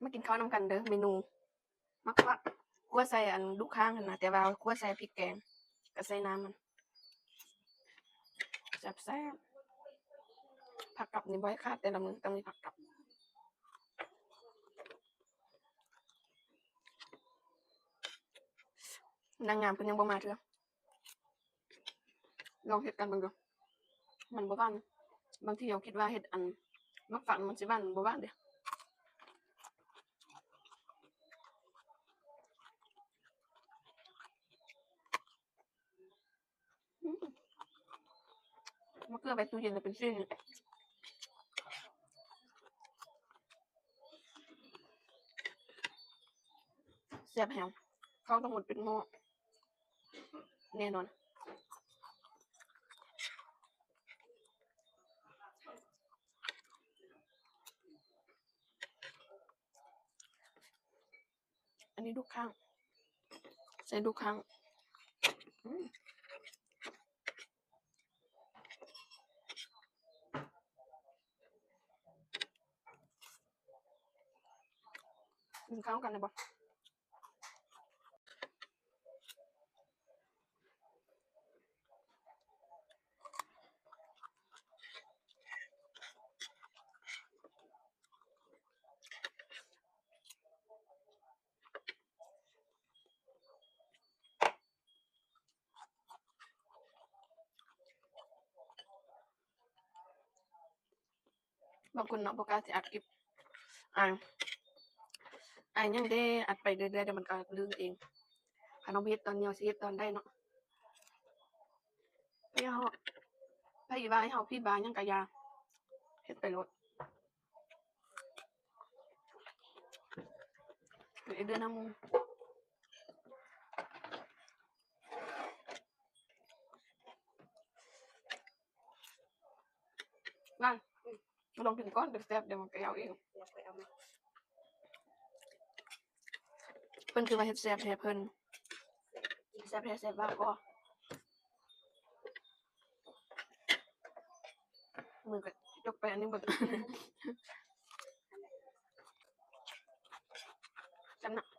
ມາກິນເຂົ້ານຳກັນເດີ້ ເມນູໝາກຝັກ ຂົ້ວໃສ່ອັນດຸກຂ່າງຫັ້ນນະ ແຕ່ວ່າຂົ້ວໃສ່ພິກແກງ ກະໃສ່ນ້ຳມັນ ແຊບໆ. ຜັກກັບນີ້ບໍ່ໃຫ້ຂາດ ແຕ່ລະມື້ຕ້ອງມີຜັກກັບ. ນາງງາມເພິ່ນຍັງບໍ່ມາເທື່ອ. ລອງເຮັດກັນເບິ່ງດູ ມັນບໍ່ຫວານ. ບາງທີເຮົາຄິດວ່າເຮັດອັນໝາກຝັກມັນຊິຫວານ ມັນບໍ່ຫວານເດ້. ອືມ ມະເຂືອໄວ້ຕູ້ເຢັນແລ້ວເປັນຊີ້ນ ແຊບແຮງ. ເຂົ້າຕ້ອງໝົດເປັນໝໍ້ແນ່ນອນ. ອັນນີ້ດຸກຂ່າງ ໃສ່ດຸກຂ່າງ. ອືມ ກິນເຂົ້າກັນໄດ້ບໍ່? ບາງຄົນເນາະ ບໍ່ກ້າຊິອັດຄລິບ ອາຍ ອາຍຫຍັງເດ້ ອັດໄປເລື້ອຍໆ ດຽວມັນກໍລືມເອງ. ຄັນເຮົາບໍ່ເຮັດຕອນນີ້ ເຮົາຊິເຮັດຕອນໃດເນາະ? ໃຜເຮົາ ໃຜວ່າໃຫ້ເຮົາຜິດວ່າຫຍັງກະຢ່າ ເຮັດໄປໂລດ. ເຮັດເດືອນນຳໝູ່ ນັ້ນ ອືມ ລອງກິນກ່ອນ ແຊບໆ ດຽວມັນກະເອົາເອງ ດຽວຂ້ອຍເອົາມາ. ເພິ່ນຄືວ່າເຮັດແຊບແທ້ເພິ່ນ ແຊບແທ້ແຊບວ່າກໍ ມືກໍຈົກໄປອັນໜຶ່ງເບິ່ງ ແຊບນະ.